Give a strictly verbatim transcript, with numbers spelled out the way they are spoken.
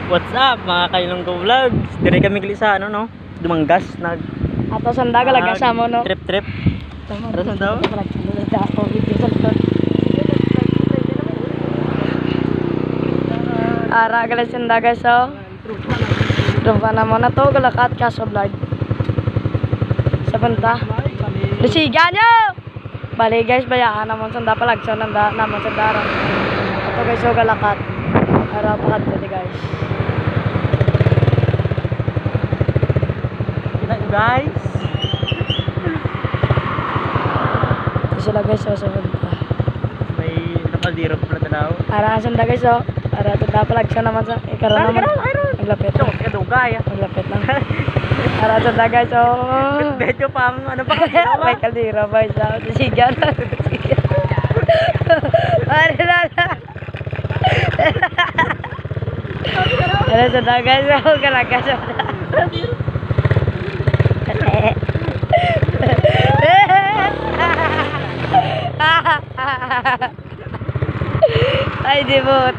What's up, mga Kailonggo Vlogs? Dire kami gali sa, ano, no? Dumangas, nag Ato sanda, ah, galagasa mo, no? Trip-trip. Tama. Ano sa daw? Galagasa mo, nagdako, video sa to. Ara, galagasa, guys, oh. Tropa na mo na to, galakat ka sa vlog. Sa punta. Lusigan nyo! Bali, guys, bayaan namon sanda, palagson nanda namon sanda, ara. Ato, guys, so galakat. Ara, pakadto di, guys. Kita nyo, guys. Ito sila, guys, so, sa punta. May nakaldiro pala tanaw. Ara, sanda, guys, so. Ara, sanda, palagson naman sa, ikaroon naman. Naglapit. Ito, kadugay, ah. Maglapit lang. Ara, sanda, guys, so. Medyo pang, ano pa, kaldero ba? May kaldero ba, isa? Sigan. Ara, na, na. Ara, sanda, guys, so, galakas, sanda. Ay, di mo.